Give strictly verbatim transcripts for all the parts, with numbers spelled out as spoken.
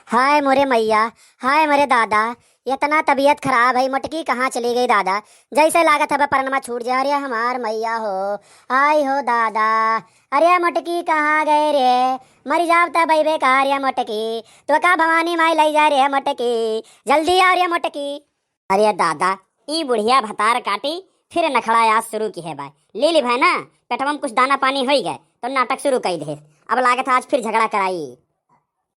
हाय मोरे मैया, हाय मोरे दादा, इतना तबीयत खराब है, मोटकी कहाँ चली गई दादा? जैसे लागत है परनमा छूट जा रहा है हमार मैया हो। हाय हो दादा, अरे मोटकी कहाँ गए रे? मरी जाब तब अइबे का रे मोटकी? तो का भवानी माई लई जा रे मोटकी? जल्दी आओ रे मोटकी। अरे दादा, ई बुढ़िया भतार काटी फिर नखड़ा आज शुरू किहे बा। ले ली भाई ना, पेटवा में कुछ दाना पानी होई गए तो नाटक शुरू कई दे। अब लागत है आज फिर झगड़ा कराई।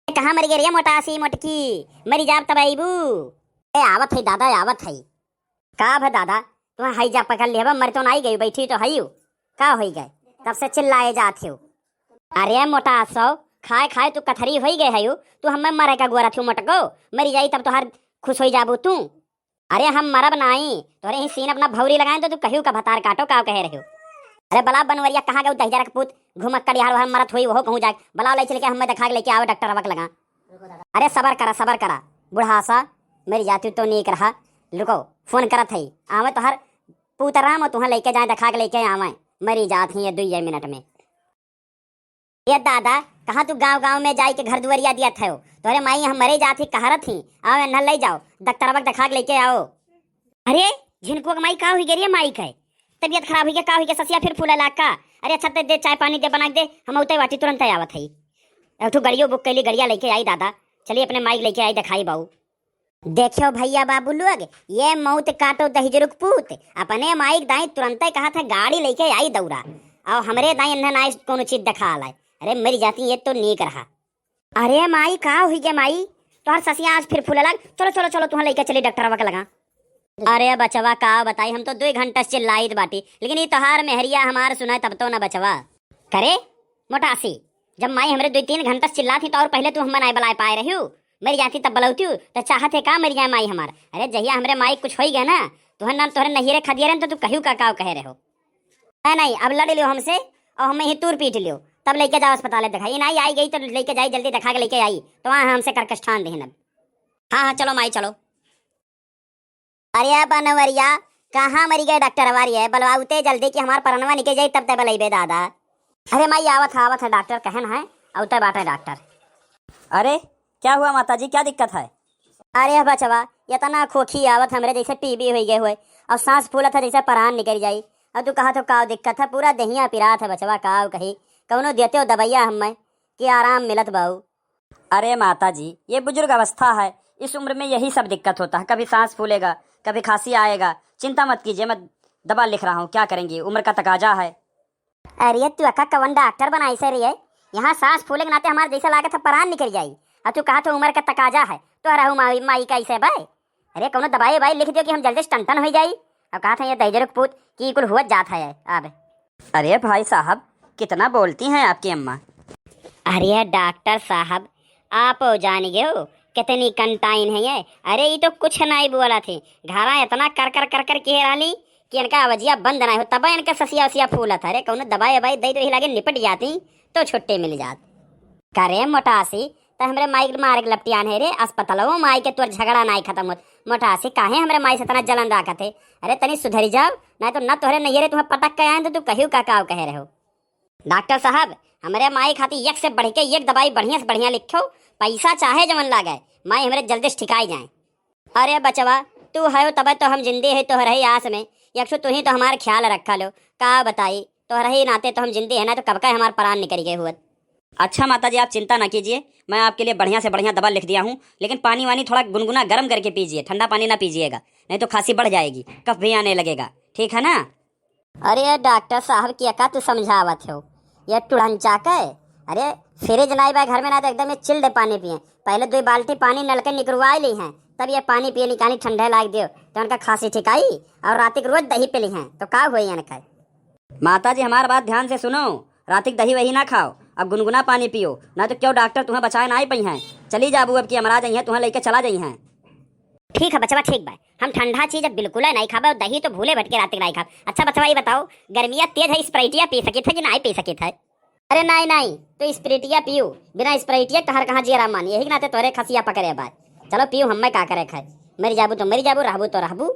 ए, कहाँ मरी गई रे मोटासी मोटकी? मरी जाब तब अइबू। ए, आवत है दादा, आवत है। का भा दादा, तुम्हें हैजा पकड़ लिया बा, मर तो नाई गई, बैठी तो हयू। का होई गए? तब से चिल्लाए जात हो। अरे मोटासो, खाए खाए तू कथरी होई गए हयू, तू हमें मरे का गोरत हो मोटको, मरी जाई तब तोहार खुश होई जाबू तू। अरे हम मरब नाई, तोहरे ही सीन अपना भौरी लगाएं तो तू कहियो का भतार काटो, का कहे रहो? अरे बला बनवरिया, कहाँ गए दहिजरा के पूत? घुमक्कड़ यार वहाँ मरत होई, वहो कहूँ जाए। बलाओ, ले चल के हमें देखा के लेके आओ डॉक्टर अवक लगा। अरे सबर करा, सबर करा, बुढ़ासा, मरी जाती तो नीक रहा। रुको, फोन करत है, आवे तोहर पूतराम तुहाँ लेके जाए, देखा के लेके आवे। मरी जात ही ये दुइये मिनट में। ए दादा, कहाँ तू गाँव गाँव में जाई के घर दुआरिया दियत हयो? तोहरे माई हम मरे जात ही कहरत ही, आओ एन्हन लई जाओ, डॉक्टरवा के देखा के लेके आओ। अरे झिनकुआ के माई, का हुई गे रे माई के? तबीयत खराब हुई गे, का हुई गे? ससिया फिर फूले लाग का? अरे अच्छा ते दे, चाय पानी दे, बना के दे, हम उतै बाटी तुरंत आवत हई। एक ठो गड़ियो बुक कैली, गड़िया लेके आई दादा, चली अपने माई के लेके आई, देखाई बाऊ। देखियो भैया बाबू लोग, ये मौत काटो दहिजरुक पूत, अपने माइक दाई तुरंते कहा था गाड़ी लेके आई दौड़ा, और हमरे दाई इन्हें ना कोनो चीज देखा आला। अरे मरी जाती, ये तो नीक रहा। अरे माई, का हुई गे माई? तोहर ससिया आज फिर फूले लाग। चलो चलो चलो, तुहाँ लेके चली डॉक्टरवा के लगा। अरे बचवा का बताई, हम तो दुई घंटा से चिल्लाइत बाटी, लेकिन ये तोहार मेहरिया हमार सुने तब तो ना बचवा। करे मोटासी, जब माई हमरे दुई तीन घंटा से चिल्लात ही तो और पहले तू हमें नाई बुलाए पाए रह्यू। मरी जाती तब बुलौतियू, तो चाहत है का मरी जाए माई हमार? अरे जहिया हमरे माई कुछ होई गए ना, तुहन ना तोहरे नहियरे खदियरन तो तू कहियो का काव कहे रहो। नहीं नहीं, अब लड़ लियो हमसे और हमें ही तूर पीट लियो, तब लेके जाओ अस्पताल दिखाई। नहीं आई गई तो लेके जाई, जल्दी दिखा के लेके आई, तो वहाँ हमसे करकष्ठान देहन अब। हाँ हाँ चलो माई चलो। अरे बनवरिया, कहाँ मरी गए डॉक्टरवा रे? बलवाउते जल्दी कि हमार परनवा निकल जाई, तब ते बलैबे दादा। अरे माई, आवत है, आवत है, डॉक्टर कहन है, अउते बाटे डॉक्टर। अरे, क्या हुआ माता जी, क्या दिक्कत है? अरे बचवा, इतना खोखी आवत हमरे जैसे टीबी होई गए हुए, और सांस फूलत है जैसे परान निकल जाई। और तू कहा तो का दिक्कत है, पूरा दहिया पिरात है बचवा, का कही, कौनो देते हो दवाइया हमें कि आराम मिलत बाऊ। अरे माता जी, ये बुजुर्ग अवस्था है, इस उम्र में यही सब दिक्कत होता है, कभी सांस फूलेगा, कभी खांसी आएगा। चिंता मत कीजिए, मैं दवा लिख रहा हूँ, क्या करेंगी, उम्र का तकाजा है। अरे तू अक्का कवन डॉक्टर बनाई से रही है? यहाँ सांस फूले के नाते हमारे जैसे लागत है परान निकल जाई। और तू कहा तो उम्र का तकाजा है, तो रहू माई, माई का ऐसे बाय। अरे कौनो दवाई ववाई लिख दियो कि हम जल्दी से टन टन हो जाई। अब कहा था ये दहिजरुक पूत कि कुल हुआ जात है अब। अरे भाई साहब, कितना बोलती हैं आपकी अम्मा। अरे डॉक्टर साहब, आप जान गए हो कितनी कंटाइन है ये। अरे ये तो कुछ नहीं बोला थे, घरा इतना कर कर कर कर किहे रहली कि इनका आवाजिया बंद नहीं हो, तब इनका ससिया उसिया फूलत। अरे कौनो दवाई ववाई दे दो, ही लागे निपट जाती तो छुट्टी मिल जात। करे मोटासी, त हमरे माई के मारे के लपटियान है रे, अस्पतालों में आई के तोर झगड़ा नाई खत्म होत। मोटासी काहे हमरे माई से इतना जलन राखत है? अरे तनी सुधरी जाओ, नहीं तो ना तोहरे नैहरे तुम्हें पटक के आए तो तू कहियो का काव कहे रहो। डॉक्टर साहब, हमरे माई खातिर एक से बढ़ के एक दवाई बढ़िया से बढ़िया लिखो, पैसा चाहे जवन लागे, माई हमरे जल्दी से ठिकाई जाए। अरे बचवा, तू हयो तबे तो हम जिंदे है तोहरे ही आस में, एक ठो तू ही तो हमार ख्याल रखा लो। का बताई, तोहरे ही नाते तो हम जिंदे है, ना तो कब का हमार प्राण निकल गए हुआ। अच्छा माता जी, आप चिंता ना कीजिए, मैं आपके लिए बढ़िया से बढ़िया दवा लिख दिया हूँ, लेकिन पानी वानी थोड़ा गुनगुना गर्म करके पीजिए, ठंडा पानी ना पीजिएगा, नहीं तो खांसी बढ़ जाएगी, कफ भी आने लगेगा, ठीक है ना? अरे डॉक्टर साहब, के का तू समझावत हो? ये टुढ़ंचा के, अरे फ्रिज नाई बा घर में ना, तो एकदम ये चिल्ड पानी पिए। पहले दो बाल्टी पानी नल के निकरवाई ली हैं, तब ये पानी पिए निकाली, ठंडे लाग दियो, तो उनका खांसी ठिकाई। और रात के रोज दही पी ली हैं, तो का हुई इनका? माता जी, हमार बात ध्यान से सुनो, रात के दही वही ना खाओ, अब गुनगुना पानी पियो, ना तो क्यों डॉक्टर तुम्हें बचाए ना आई पई हैं। चली जाबू अब की अमरा जाई हैं, तुम्हें लेके चला जाई हैं। ठीक है बचवा, ठीक बा, हम ठंडा चीज अब बिल्कुल ही नहीं खाबे, और दही तो भूले भटके रात के नहीं खाब। अच्छा बचवा, ये बताओ, गर्मिया तेज है, स्प्राइटिया पी सकित है कि नहीं पी सकित है? अरे नहीं नहीं, तू स्प्राइटिया पीऊ, बिना स्प्राइटिया तोहर कहाँ जियरा मान, यही के नाते तोहरे खसिया पकड़े बात। चलो पीऊ, हमें का करे खाए, मर जाबू तो मर जाबू, रहबू तो रहबू।